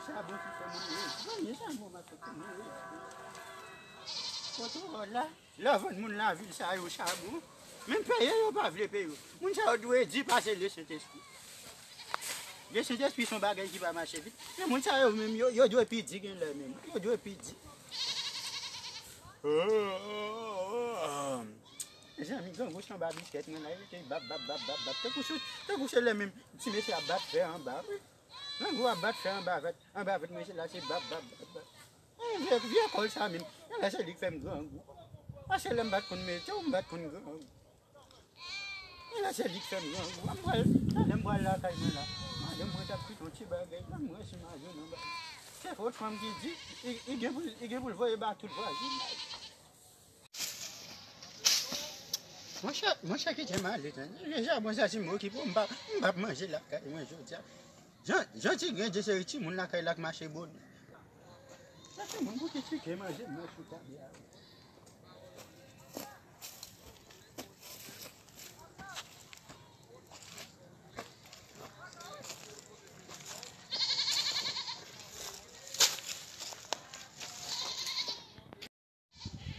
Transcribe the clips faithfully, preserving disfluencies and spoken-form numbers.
Chabon ki fè moun redi. Premye chabon m ap fè pou moun redi. Kote w la? Lè vann moun lavil sa yo chabon. Menm peye yo pa vle peye yo. Moun sa yo dwe di pase Lesentespri. Lesentespri se yon bagay ki pa mache vit. Men moun sa yo menm, yo, yo dwe pidi gen lè menm. Yo dwe pidi. Mezanmi, grangou se anba biskèt mwen la, li te bap, bap, bap, bap, bap. Tankou se, tankou se lè menm ti mesye ap bat fè anba, wi. Grangou ap bat fè anba vèt, anba vèt mwen se la, se bap, bap, bap, bap. E vye, vye kòl sa menm. Genlè se li k fè m grangou. Paske lè m pa t konn mete w, m pa t konn grangou. Genlè se li k fè m grangou. M pral, talè m pral lakay mwen la. Madanm mwen t ap kwit yon ti bagay la, m wè si m a jwenn yon bagay. Se fòt fanm ki di, li, li gen pou, li gen pou l voye ba tout vwazinaj. Monchè, monchè, kite m ale, tande. Deja, bon, sa, si m okipe w, m pa, m p ap manje lakay mwen jodi a. Jan, jan ti grenn de seri timoun lakay la k mache bonè. Sa timoun pou ki tike manje m nan sou tab la.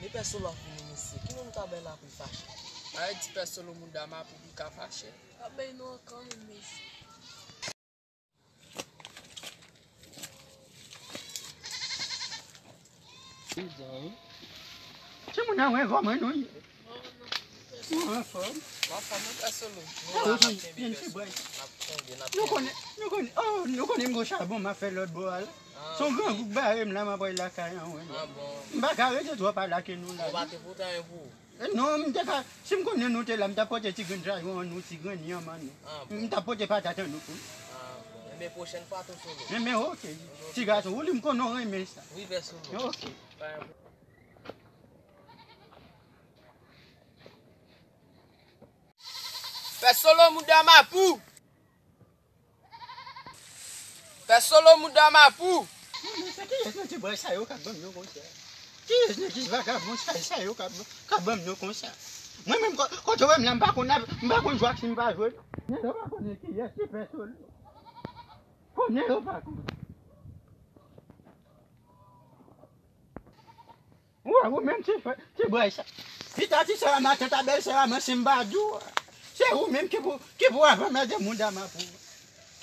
Men Pè Solo ap vini, mesye. Ki moun ka bay la pou l fache? Ay, di Pè Solo mouda mapou ki ka fache. Pa bay non kanmenm, mesye. Timoun nan, wen, kòman nou ye? Nou anfòm? Mwen anfòm, wi, Pè Solo. Nou la, n ap kenbe, Pè Solo. N ap kenbe, n ap kenbe. Nou konnen, nou konnen, oh, nou konnen m gon chabon m ap fè lòt bò a la. Se yon grangou k bare m la, m ap al lakay an, wen. M pa ka rete twò pa la ke nou la. Ou pa te pote anyen pou ou? Eh, non, m te ka, si m konnen nou te la, m t ap pote ti grenn jayon an nou, ti grenn yanm an nou. M t ap pote patat an nou pou nou. Ah, bon. Enben, pwochèn fwa tou, Solo. Enben, oke. Ti gason, ou li m konnen w renmen sa. Wi, Pè Solo. Oke. Pa gen pwoblèm. Pè Solo mouda mapou! Pè Solo mouda mapou! Men se kiyès nan ti bway sa yo k ap ban m yo konsa? Kiyès nan ti vagabon sa, sa yo k ap, k ap ban m yo konsa? Mwen menm, ko-, kote w wè m la, m pa konn ap, m pa konn jwa si m pa jwe. Nèg yo pa konnen kiyès ki Pè Solo. Konnen yo pa konnen. Ou wè, ou menm ti frè, ti bway sa. Pita ti sè a, matant a bèl sè a, men si m pa di w, se ou menm ki pou, ki pou avè mède mouda mapou.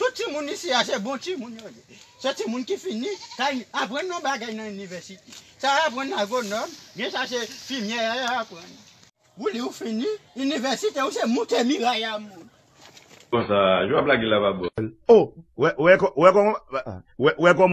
Tout timoun isi a, se bon timoun yo ye. Se timoun ki fini, k al aprann yon bagay nan inivèsite. Sa aprann agwonòm, gen sa se fimyè a aprann. Ou li ou fini, inivèsite ou se moute miray a moun. Konsa, jwa blage la pa bon. Oh, wè, wè, kò-, wè kòman, wè, wè kòman